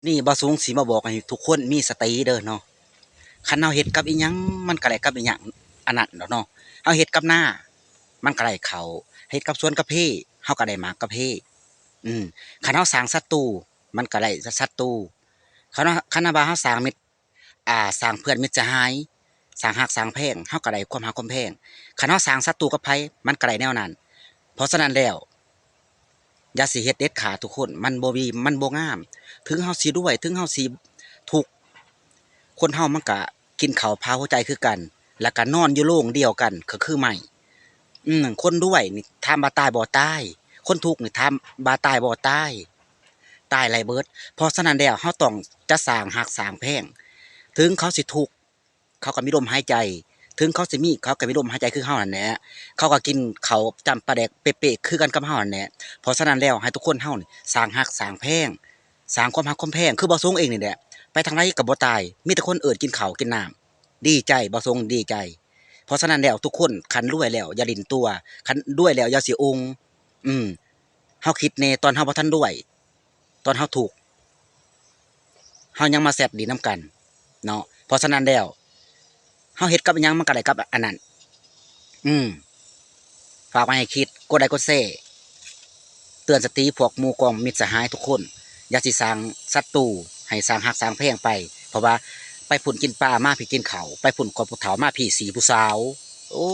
ນີ້ບ່າວສູງຊິມາບອກໃຫ້ທຸກຄົນມີສະຕິເດີເນາະ. ຄັນເຮົາເຮັດກັບອີ່ຫຍັງ ມັນກໍໄດ້ກັບອີ່ຫຍັງອັນນັ້ນດອກເນາະ. ເຮົາເຮັດກັບນາ ມັນກໍໄດ້ເຂົ້າ, ເຮັດກັບສວນກາເຟ ເຮົາກໍໄດ້ໝາກກາເຟ. ອືມ ຄັນເຮົາສ້າງສັດຕູ ມັນກໍໄດ້ສັດຕູ. ຄັນວ່າ ຄັນວ່າເຮົາສ້າງມິດ ອ່າ ສ້າງເພື່ອນມິດສະຫາຍ ສ້າງຮັກສ້າງແພງ ເຮົາກໍໄດ້ຄວາມຮັກຄວາມແພງ. ຄັນເຮົາສ້າງສັດຕູກັບໃຜ ມັນກໍໄດ້ແນວນັ້ນ. ເພາະສະນັ້ນແລ້ວ ຢ່າຊິເຮັດເດັດຂາດທຸກຄົນ ມັນບໍ່ດີ ມັນບໍ່ງາມ. ເຖິງເຮົາຊິລວຍ ເຖິງເຮົາຊິທຸກ ຄົນເຮົາມັນກະກິນເຂົ້າພາຫົວໃຈຄືກັນ ແລ້ວກະນອນຢູ່ໂລງດຽວກັນ ກໍຄືໄມ້. ອືມ ຄົນລວຍນີ້ຖາມວ່າຕາຍບໍ່? ຕາຍ. ຄົນທຸກນີ້ຖາມວ່າຕາຍບໍ່? ຕາຍ. ຕາຍໄດ້ເບິດ. ເພາະສະນັ້ນແລ້ວ ເຮົາຕ້ອງຈະສ້າງຮັກສ້າງແພງ. ເຖິງເຂົາຊິທຸກ ເຂົາກໍມີລົມຫາຍໃຈ, ເຖິງເຂົາຊິມີ ເຂົາກໍມີລົມຫາຍໃຈຄືເຮົາຫັ້ນແຫຼະ, ເຂົາກໍກິນເຂົ້າຈ້ຳປາແດກເປະໆຄືກັນກັບເຮົາຫັ້ນແຫຼະ. ເພາະສະນັ້ນແລ້ວ ໃຫ້ທຸກຄົນເຮົານີ້ສ້າງຮັກສ້າງແພງ, ສ້າງຄວາມຮັກຄວາມແພງ ຄືບ່າວສົງເອງນີ້ແຫຼະ, ໄປທາງໃດກໍບໍ່ຕາຍ, ມີແຕ່ຄົນເອີ້ນກິນເຂົ້າກິນນ້ຳ, ດີໃຈ, ບ່າວສົງດີໃຈ. ເພາະສະນັ້ນແລ້ວ ທຸກຄົນ ຄັນລວຍແລ້ວຢ່າຫຼິ້ນຕົວ, ຄັນລວຍແລ້ວຢ່າຊິອົງ. ອືມ ເຮົາຄິດແດ່ ຕອນເຮົາບໍ່ທັນລວຍ, ຕອນເຮົາທຸກ ເຮົາຍັງມາແຊດດິນນຳກັນເນາະ. ເພາະສະນັ້ນແລ້ວ ເຮົາເຮັດກັບອີ່ຫຍັງ ມັນກໍໄດ້ກັບອັນນັ້ນ. ອືມ ຝາກໄວ້ໃຫ້ຄິດ, ກົດໄລກົດແຊ, ເຕືອນສະຕິພວກໝູ່ກອງມິດສະຫາຍທຸກຄົນ, ຢ່າຊິສ້າງສັດຕູ, ໃຫ້ສ້າງຮັກສ້າງແພງໄປ. ເພາະວ່າໄປພຸ້ນກິນປາ, ມາພີ້ກິນເຂົ້າ, ໄປພຸ້ນກອດຜູ້ເຖົ້າ, ມາພີ້ສີຜູ້ສາວ. ໂອ້